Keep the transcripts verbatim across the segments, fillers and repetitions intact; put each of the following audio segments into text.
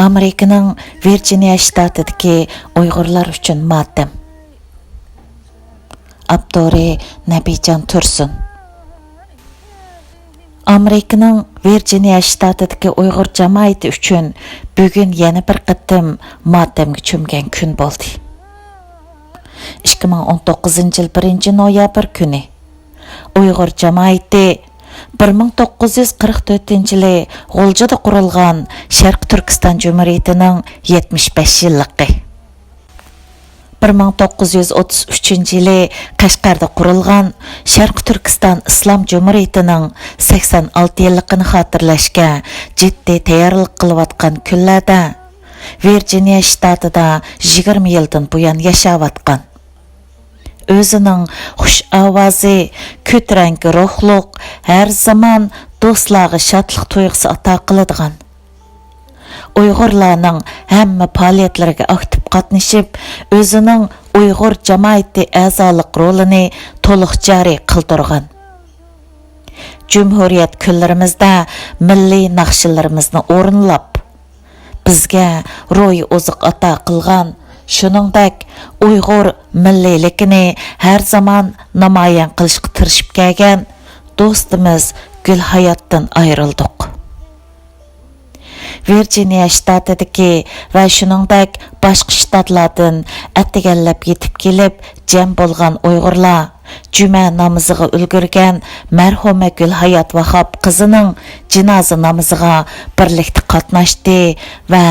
ئامېرىكىنىڭ ۋىرجىنىيە شتاتىدىكى ئۇيغۇرلار ئۈچۈن ماتەم. ئاپتورى نەبىجان تۇرسۇن. ئامېرىكىنىڭ ۋىرجىنىيە شتاتىدىكى ئۇيغۇر جامائىتى ئۈچۈن بۈگۈن يەنە بىر قېتىم ماتەمگە چۆمگەن كۈن بولدى. ئىككى مىڭ ئون توققۇزىنچى يىل بىرىنچى نويابىر كۈنى ئۇيغۇر جامائىتى بىر مىڭ توققۇز يۈز قىرىق تۆتىنچى يىلى غۇلجىدا قۇرۇلغان شەرقىي تۈركىستان جۇمھۇرىيىتىنىڭ يەتمىش بەش يىللىقى، بىر مىڭ توققۇز يۈز ئوتتۇز ئۈچىنچى يىلى قەشقەردە قۇرۇلغان شەرقىي تۈركىستان ئىسلام جۇمھۇرىيىتىنىڭ سەكسەن ئالتە يىللىقىنى خاتىرىلەشكە جىددىي تەييارلىق قىلىۋاتقان كۈنلەردە، ۋىرجىنىيە شتاتىدا يىگىرمە يىلدىن بۇيان ياشاۋاتقان، ئۆزىنىڭ خۇش ئاۋازى، كۆتۈرەڭگۈ روھلۇق، ھەر زامان دوستلارغا شادلىق تۇيغۇسى ئاتا قىلىدىغان، ئۇيغۇرلارنىڭ ھەممە پائالىيەتلىرىگە ئاكتىپ قاتنىشىپ، ئۆزىنىڭ ئۇيغۇر جامائىتى ئەزالىق رولىنى تولۇق جارى قىلدۇرغان، جۇمھۇرىيەت كۈنلىرىمىزدە مىللىي ناخشىلىرىمىزنى ئورۇنلاپ، بىزگە روھىي ئوزۇق ئاتا قىلغان، شۇنىڭدەك ئۇيغۇر مىللىيلىكىنى ھەر زامان نامايان قىلىشقا تىرىشىپ كەلگەن دوستىمىز گۈلھاياتتىن ئايرىلدۇق. ۋىرجىنىيە شتاتىدىكى ۋە شۇنىڭدەك باشقا شتاتلاردىن ئەتىگەنلەپ يېتىپ كېلىپ جەم بولغان ئۇيغۇرلار جۈمە نامىزىغا ئۈلگۈرگەن مەرھۇمە گۈلھايات ۋاھاپ قىزىنىڭ جىنازا نامىزىغا بىرلىكتە قاتناشتى ۋە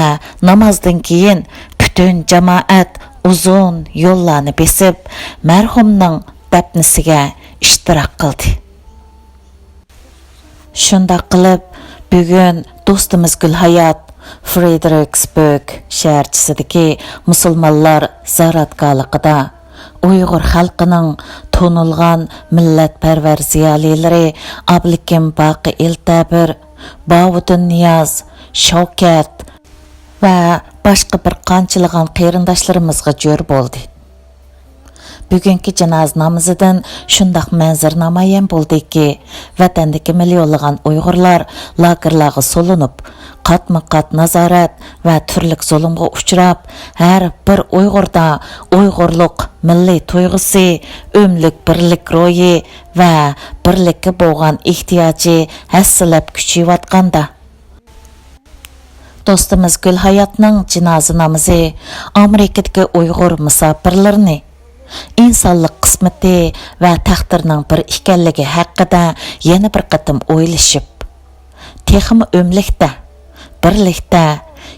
نامازدىن كېيىن پۈتۈن جامائەت ئۇزۇن يوللارنى بېسىپ، مەرھۇمنىڭ دەپنىسىگە ئىشتىراك قىلدى. شۇنداق قىلىپ، بۈگۈن دوستىمىز گۈلھايات فرېدېرىكسبۇرگ شەھەرچىسىدىكى مۇسۇلمانلار زاراتگاھلىقىدا ئۇيغۇر خەلقىنىڭ تونۇلغان مىللەتپەرۋەر زىيالىيلىرى ئابلىكىم باقى ئىلتەبىر، باۋۇدۇن نىياز، شەۋكەت ۋە باشقا بىر قانچىلىغان قېرىنداشلىرىمىزغا جور بولدى. بۈگۈنكى جىنازا نامىزىدىن شۇنداق مەنزىرە نامايان بولدىكى، ۋەتەندىكى مىليونلىغان ئۇيغۇرلار لاگېرلارغا سولىنىپ، قاتمۇ قات نازارەت ۋە تۈرلۈك زۇلۇمغا ئۇچراپ، ھەر بىر ئۇيغۇردا ئۇيغۇرلۇق مىللىي تۇيغۇسى، ئۆملۈك بىرلىك روھى ۋە بىرلىككە بولغان ئېھتىياجى ھەسسىلەپ كۈچىيىۋاتقاندا، دوستىمىز گۈلھاياتنىڭ جىنازا نامىزى ئامېرىكىدىكى ئۇيغۇر مۇساپىرلىرىنى ئىنسانلىق قىسمىتى ۋە تەقدىرنىڭ بىر ئىكەنلىكى ھەققىدە يەنە بىر قېتىم ئويلىشىپ، تېخىمۇ ئۆملۈكتە، بىرلىكتە،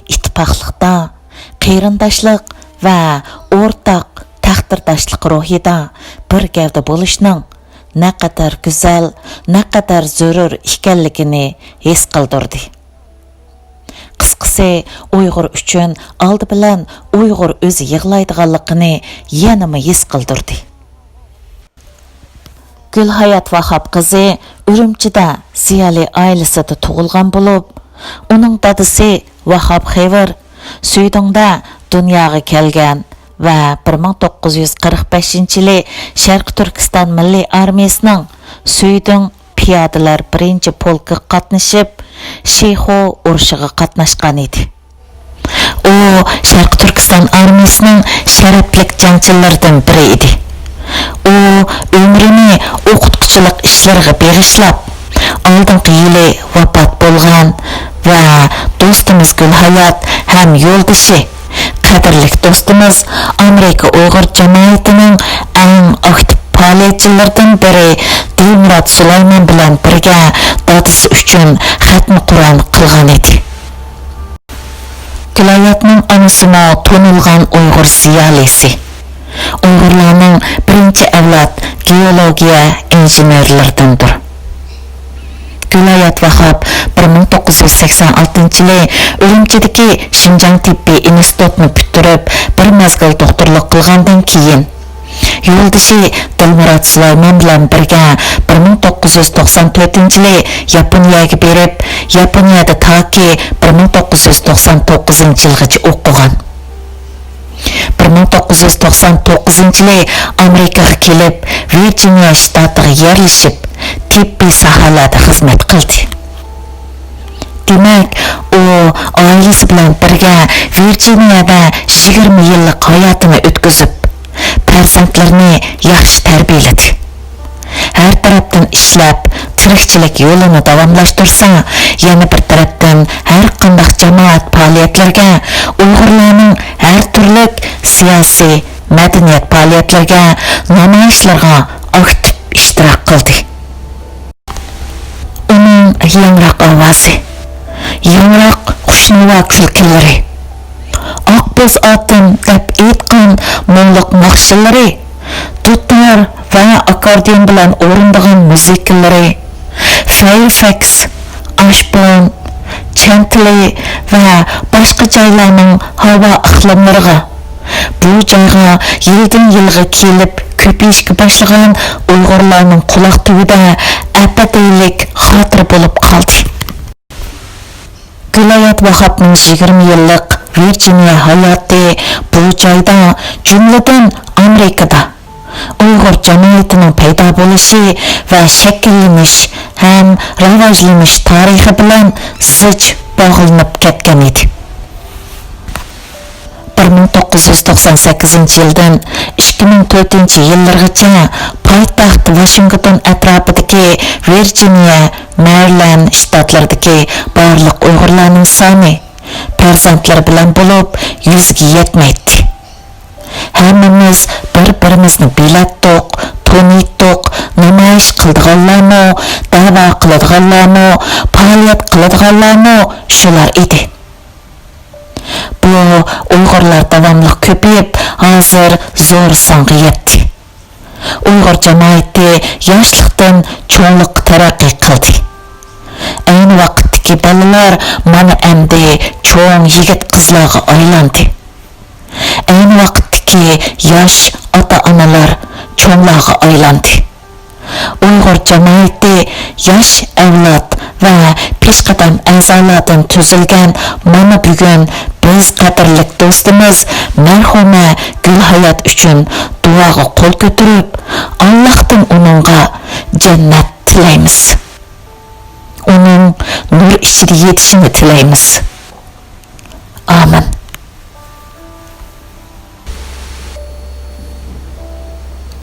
ئىتتىپاقلىقتا، قېرىنداشلىق ۋە ئورتاق تەقدىرداشلىق روھىدا بىر گەۋدە بولۇشنىڭ نەقەدەر گۈزەل، نەقەدەر زۆرۈر ئىكەنلىكىنى ھېس قىلدۇردى. قىسقىسى، ئۇيغۇر ئۈچۈن ئالدى بىلەن ئۇيغۇر ئۆزى يىغلايدىغانلىقىنى يەنىمۇ ھېس قىلدۇردى. گۈلھايات ۋاھاپ قىزى ئۈرۈمچىدە زىيالىي ئائىلىسىدە تۇغۇلغان بولۇپ، ئۇنىڭ دادىسى ۋاھاپ خېۋىر سۈيدۈڭدە دۇنياغا كەلگەن ۋە بىر مىڭ توققۇز يۈز قىرىق بەشىنچى يىلى شەرقىي تۈركىستان مىللىي ئارمىيىسىنىڭ سۈيدۈڭ پىيادىلەر بىرىنچى پولكىغا قاتنىشىپ، شىخۇ ئۇرۇشىغا قاتناشقان ئىدى. ئۇ شەرقىي تۈركىستان ئارمىيىسىنىڭ شەرەپلىك جەڭچىلىرىدىن بىرى ئىدى. ئۇ ئۆمرىنى ئوقۇتقۇچىلىق ئىشلىرىغا بېغىشلاپ، ئالدىنقى يىلى ۋاپات بولغان ۋە دوستىمىز گۈلھايات ھەم يولدىشى، قەدىرلىك دوستىمىز، ئامېرىكا ئۇيغۇر جامائىتىنىڭ ئەڭ ئاكتىپ پائالىيەتچىلىرىدىن بىرى دىلمۇرات سۇلايمان بىلەن بىرگە دادىسى ئۈچۈن خەتمە قۇرئان قىلغان ئىدى. گۈلھاياتنىڭ ئانىسىمۇ تونۇلغان ئۇيغۇر زىيالىيسى، ئۇيغۇرلارنىڭ بىرىنچى ئەۋلاد گېئولوگىيە ئىنژېنېرلىرىدىندۇر. گۈلھايات ۋاھاپ بىر مىڭ توققۇز يۈز سەكسەن ئالتىنچى يىلى ئۈرۈمچىدىكى شىنجاڭ تېببىي ئىنستىتۇتنى پۈتتۈرۈپ، بىر مەزگىل دوختۇرلۇق قىلغاندىن كېيىن، يولدىشى دىلمۇرات سۇلايمان بىلەن بىرگە بىر مىڭ توققۇز يۈز توقسان تۆتىنچى يىلى ياپونىيەگە بېرىپ، ياپونىيەدە تاكى بىر مىڭ توققۇز يۈز توقسان توققۇزىنچى يىلغىچە ئوقۇغان. بىر مىڭ توققۇز يۈز توقسان توققۇزىنچى يىلى ئامېرىكىغا كېلىپ، ۋىرجىنىيە شتاتىغا يەرلىشىپ، تېببىي ساھەلەردە خىزمەت قىلدى. دېمەك، ئۇ ئائىلىسى بىلەن بىرگە ۋىرجىنىيەدە يىگىرمە يىللىق ھاياتىنى ئۆتكۈزۈپ، پەرزەنتلىرىنى ياخشى تەربىيەلىدى. ھەر تەرەپتىن ئىشلەپ، تىرىكچىلىك يولىنى داۋاملاشتۇرسا، يەنە بىر تەرەپتىن ھەر قانداق جامائەت پائالىيەتلىرىگە، ئۇيغۇرلارنىڭ ھەر تۈرلۈك سىياسىي، مەدەنىيەت پائالىيەتلىرىگە، نامايىشلارغا ئاكتىپ ئىشتىراك قىلدى. ئۇنىڭ ياڭراق ئاۋازى، ياڭراق خۇشنۇۋا كۈلكىلىرى، ئاقبوز ئاتىم دەپ ئېيتقان مۇڭلۇق ناخشىلىرى، دۇتار ۋە ئاككوردىيون بىلەن ئورۇندىغان مۇزىكىلىرى، فەيرفەكس، ئاشبورن، چەنتلى ۋە باشقا جايلارنىڭ ھاۋا ئىقلىملىرىغا، بۇ جايغا يىلدىن يىلغا كېلىپ كۆپىيىشكە باشلىغان ئۇيغۇرلارنىڭ قۇلاق تۈۋىدە ئەبەدىيلىك خاتىرە بولۇپ قالدى. گۈلھايات ۋاھاپنىڭ يىگىرمە يىللىق ۋىرجىنىيە ھاياتى بۇ جايدا، جۈملىدىن ئامېرىكىدا، ئۇيغۇر جامائىتىنىڭ پەيدا بولۇشى ۋە شەكىللىنىش ھەم راۋاجلىنىش تارىخى بىلەن زىچ باغلىنىپ كەتكەن ئىدى. بىر مىڭ توققۇز يۈز توقسان سەككىزىنچى يىلدىن ئىككى مىڭ تۆتىنچى يىللىرىغىچە پايتەخت ۋاشىنگتون ئەتراپىدىكى ۋىرجىنىيە، مەرىلەند شتاتلىرىدىكى بارلىق ئۇيغۇرلارنىڭ سانى پەرزەنتلىرى بىلەن بولۇپ يۈزگە يەتمەيتتى. ھەممىمىز بىر-بىرىمىزنى بىلەتتۇق، تونۇيتتۇق، نامايىش قىلىدىغانلارمۇ، دەۋا قىلىدىغانلارمۇ، پائالىيەت قىلىدىغانلارمۇ شۇلار ئىدى. بۇ ئۇيغۇرلار داۋاملىق كۆپىيىپ، ھازىر زور سانغا يەتتى. ئۇيغۇر جامائىتى ياشلىقتىن چوڭلۇققا تەرەققىي قىلدى. ئەينى ۋاقىتتىكى بالىلار مانا ئەمدى چوڭ يىگىت-قىزلارغا ئايلاندى. ئەينى ۋاقىتتىكى ياش ئاتا-ئانىلار چوڭلارغا ئايلاندى. ئۇيغۇر جامائىتى ياش ئەۋلاد ۋە پېشقەدەم ئەزالاردىن تۈزۈلگەن. مانا بۈگۈن بىز قەدىرلىك دوستىمىز مەرھۇمە گۈلھايات ئۈچۈن دۇئاغا قول كۆتۈرۈپ، ئاللاھتىن ئۇنىڭغا جەننەت تىلەيمىز. ئۇنىڭ نۇر ئىچىدە يېتىشىنى تىلەيمىز.